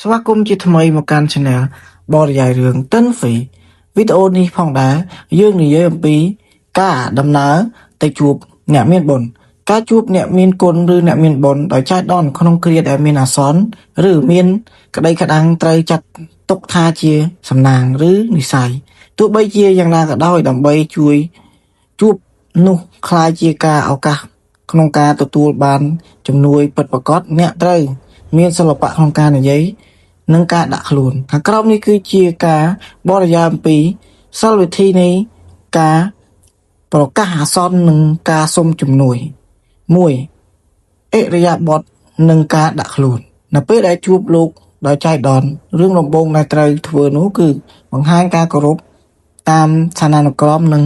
ស្វាគមន៍ជាថ្មីមកកាន់ Channel បរិយាយរឿងតិនហ្វីវីដេអូនេះផងដែរយើងនិយាយអំពីការដំណើរទៅជួបអ្នកមានបុណ្យការជួបអ្នកមានគុណឬអ្នកមានបុណ្យដោយចៃដន្យក្នុងគ្រាដែលមានអាសន្នឬមានក្តីក្តាំងត្រូវចាត់ទុកថាជាសំណាងឬនិស័យទោះបីជាយ៉ាងណាក៏ដោយដើម្បីជួយជួបនោះក្លាយជាការឱកាសក្នុងការទទួលបានជំនួយពិតប្រាកដអ្នកត្រូវមានសិល្បៈក្នុងការនិយាយ និងការដាក់ខ្លួនខាងក្រោមនេះគឺជាការបរិយាយអំពីសិលវិធីនៃការប្រកាសអាសន្ននិងការសុំជំនួយ1ឥរិយាបថនិងការដាក់ខ្លួន នៅពេលដែលជួបលោកដោយចៃដន្យរឿងដំបូងដែលត្រូវធ្វើនោះគឺបង្ហាញការគោរពតាមឋានានុក្រមនិង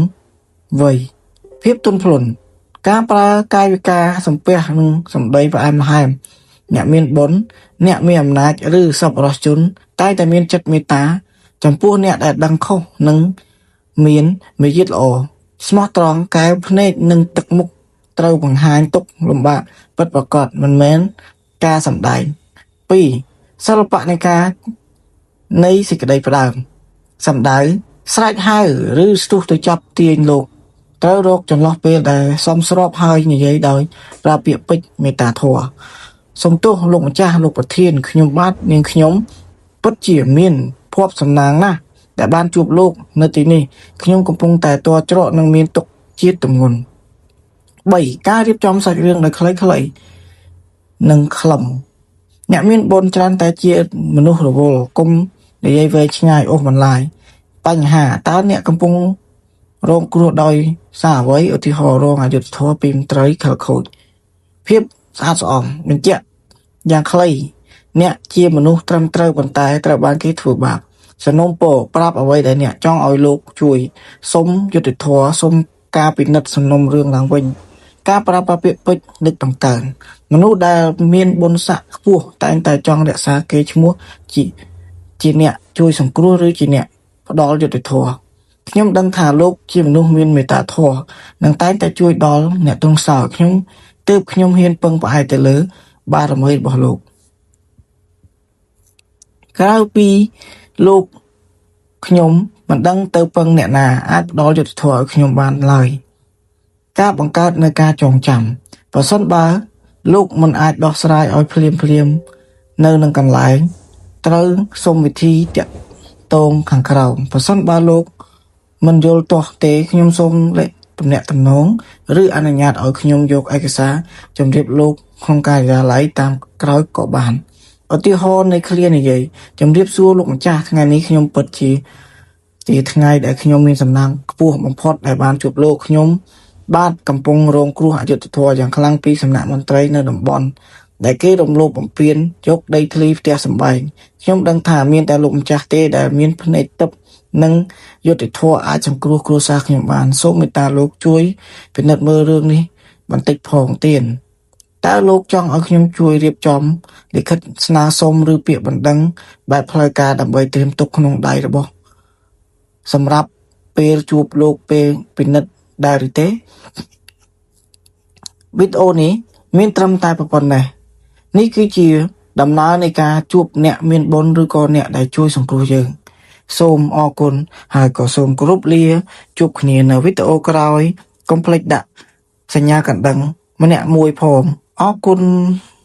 វ័យភាពទន់ភ្លន់ការប្រើកាយវិការសំពះនិងសម្ដីផ្អែមល្ហែមអ្នកមានបុណ្យអ្នកមានអំណាចឬសប្បុរសជន តែងតែមានចិត្តមេត្តា ចំពោះអ្នកដែលដឹងខុសនិងមានមារយាទល្អស្មោះត្រង់កែវភ្នែកនិងទឹកមុខត្រូវបង្ហាញទុក្ខលំបាកពិតប្រាកដមិនមែនការសម្ដែង2សិល្បៈនៃការនៃសេចក្តីផ្ដើមសម្ដៅស្រែកហៅឬស្ទុះទៅចាប់ទាញលោកត្រូវរកចន្លោះពេលដែលសមស្របហើយនិយាយដោយប្រើពាក្យពេចន៍មេត្តាធម៌សូមទោសលោកម្ចាស់លោកប្រធានខ្ញុំបាទនាងខ្ញុំ ពិតជាមានភ័ព្វសំណាងណាស់ដែលបានជួបលោកនៅទីនេះខ្ញុំកំពុងតែតច្រកនិងមានទុក្ខជាតិទម្ងន់3ការរៀបចំសាច់រឿងដោយខ្លីៗនិងខ្លឹមអ្នកមានបុណ្យច្រើនតែជាមនុស្សរវល់កុំនិយាយវែងឆ្ងាយអូសបន្លាយបញ្ហាតើអ្នកកំពុងរងគ្រោះដោយសារអ្វីឧទាហរណ៍រងអយុត្តិធម៌ពីមន្ត្រីខិលខូចភាពស្អាតស្អំបញ្ជាក់យ៉ាងខ្លីអ្នកជាមនុស្សត្រឹមត្រូវប៉ុន្តែត្រូវបានគេធ្វើបាបសំណូមពរប្រាប់អ្វីដែលអ្នកចង់ឲ្យលោកជួយសុំយុត្តិធម៌សុំការពិនិត្យសំណុំរឿងឡើងវិញការប្រើប្រាស់ពាក្យពេចន៍នឹកបង្កើនមនុស្សដែលមានបុណ្យស័ក្តិខ្ពស់តែងតែចង់រក្សាកេរ្តិ៍ឈ្មោះជាជាអ្នកជួយសង្គ្រោះឬជាអ្នកផ្ដល់យុត្តិធម៌ខ្ញុំដឹងថាលោកជាមនុស្សមានមេត្តាធម៌និងតែងតែជួយដល់អ្នកទន់ខ្សោយខ្ញុំទើបខ្ញុំហ៊ានពឹងផ្អែកទៅលើបារមីរបស់លោក ក្រៅពីលោកខ្ញុំមិនដឹងទៅពឹងអ្នកណាអាចផ្ដល់យុត្តិធម៌ឲ្យខ្ញុំបានឡើយការបង្កើតនៅការចងចាំប្រសិនបើលោកមិនអាចដោះស្រាយឲ្យភ្លាមភ្លាមៗនៅនឹងកន្លែងត្រូវសុំវិធីតាក់ទងខាងក្រោមប្រសិនបើលោកមិនយល់ទាស់ទេខ្ញុំសូមលេខទំនាក់ទំនងឬអនុញ្ញាតឲ្យខ្ញុំយកឯកសារជម្រាបលោកក្នុងការិយាល័យតាមក្រោយក៏បាន ឧទាហរណ៍នៃឃ្លានិយាយជំរាបសួរលោកម្ចាស់ថ្ងៃនេះខ្ញុំពិតជាជាថ្ងៃដែលខ្ញុំមានសំណាងខ្ពស់បំផុតដែលបានជួបលោកខ្ញុំបាទកំពុងរងគ្រោះអយុត្តិធម៌យ៉ាងខ្លាំងពីសំណាក់មន្ត្រីនៅតំបន់ដែលគេរំលោភបំពានយកដីធ្លីផ្ទះសម្បែងខ្ញុំដឹងថាមានតែលោកម្ចាស់ទេដែលមានភ្នែកទិព្វនិងយុត្តិធម៌អាចសង្គ្រោះគ្រួសារខ្ញុំបានសូមមេត្តាលោកជួយពិនិត្យមើលរឿងនេះបន្តិចផងទៀន តើលោកចង់ឲ្យខ្ញុំជួយរៀបចំលិខិតស្នើសុំឬពាក្យបណ្ដឹងបែបផ្លូវការដើម្បីត្រៀមទុកក្នុងដៃរបស់សម្រាប់ពេលជួបលោកពេលពិនិត្យដែរឬទេវីដេអូនេះមានត្រឹមតែប៉ុណ្ណេះនេះគឺជាដំណើរនៃការជួបអ្នកមានបុណ្យឬក៏អ្នកដែលជួយសង្គ្រោះយើង សូមអរគុណហើយក៏សូមគោរពលាជួបគ្នានៅវីដេអូក្រោយកុំភ្លេចដាក់សញ្ញាកណ្ដឹងម្នាក់មួយផងអរគុណ។